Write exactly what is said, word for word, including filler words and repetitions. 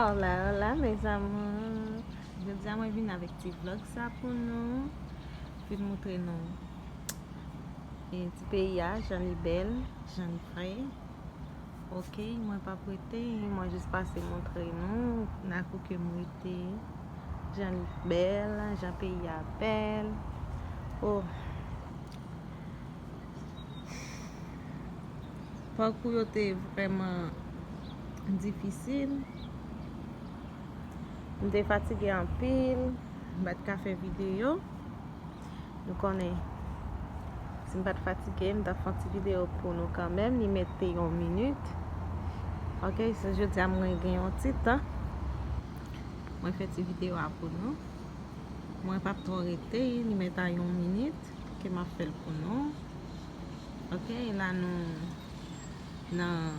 Hola, hola, mes amours. Jodi a mwen vin avèk ti vlog sa pou nou. Vin moutre nou e ti peyi a, jan li bèl, jan li fre. Ok, mwen p ap rete, mwen jis pase moutre nou nan kote m rete, jan li bèl, jan peyi a bèl. Oh. Pakou yo te vrèman difisil. M te fatige anpil, m pa t ka fè videyo. Nou konnen, si m pa t fatige, m t ap fè yon ti videyo pou nou kanmenm, li mete yon minit. Ok, so jodi a mwen gen yon ti tan. Mwen fè ti videyo a pou nou. Mwen p ap twò rete, li mete a yon minit ke m ap fè l pou nou. Ok, la nou nan